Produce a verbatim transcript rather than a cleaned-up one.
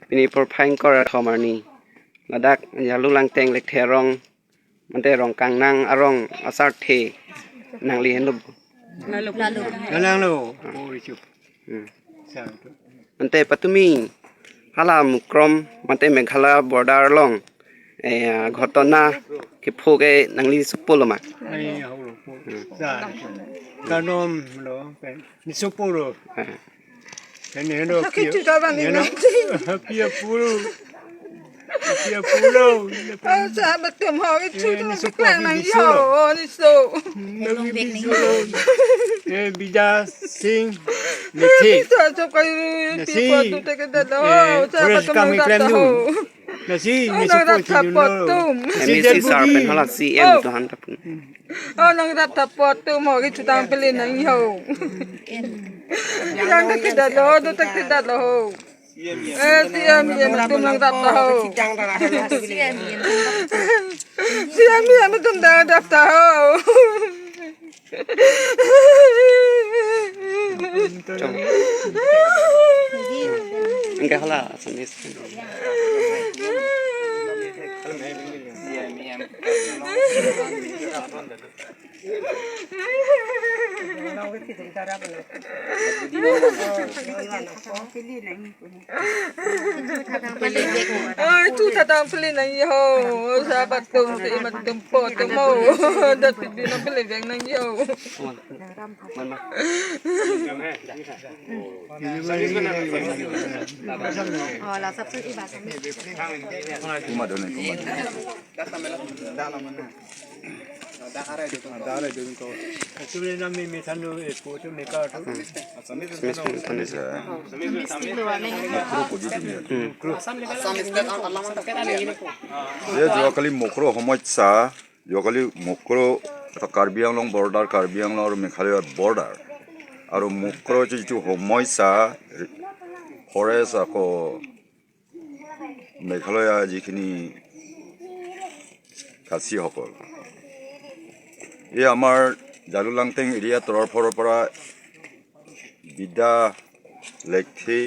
Pini porphai ingkoi ra thom arni ladak Jalu Langteng Lekthe arong, mate Rongkangnang arong asarthe nangli henlo. Nanglo. Oh, isu. Hmm. Sa itu. Mate patumi hala Mukrom mate Meghalaya border along, eh, ghotona kepho ke nangli sopolo ma? Ai, hau lo po. Sa itu. Kanom lo, pen. Ni sopolo. Ah. Kan ni heno. Sakit juga bang ni. Pia pulo. Pia pulo. Oh, sahabat tum ho itu. Eh, tu ni sopolo, klang nang ni yo, solo. Oh, ni so. Nang ni solo. Eh, Bida Singh. Ni si. Bisa so kai. Nasi. Pia pulo tu teke dada. Eh, sahabat tum kami nang klan dada dun. Ho. Nasi, oh, ni nang sopolo rap si dun sapot lo. Tum. Nasi M E C dan sar budi. Pen hala C M. Oh. Tu han tap. Oh, nang rap sapot tum ho, kichu tang pele nang yo. Yang tak tidak lo, tu tak tidak lo. Eh, C M, C M tum nang rap ho. C M, C M tum nang rap ho. Chong. Enggak hala, Assamese. Ai, tu tadang pele nang yo, sahabat tum, si imat tum po tum ho. Dat pidi nang pele veng nang yo. Kuma done, kuma done. Actually, nami mi thanu, eh, po tu meka tu. Assamese, Assamese. Ye jo kali Mukro homoi sa, jo kali Mukro, ta Karbi Anglong border, Karbi Anglong aru Meghalaya border. Aru Mukro chu chu homoi sa, forest ako Meghalaya jikhini Khasi সকল। এই আমাৰ জালুক লাংটেং এৰিয়া তৰফৰ পৰা বিদ্যা লেকথি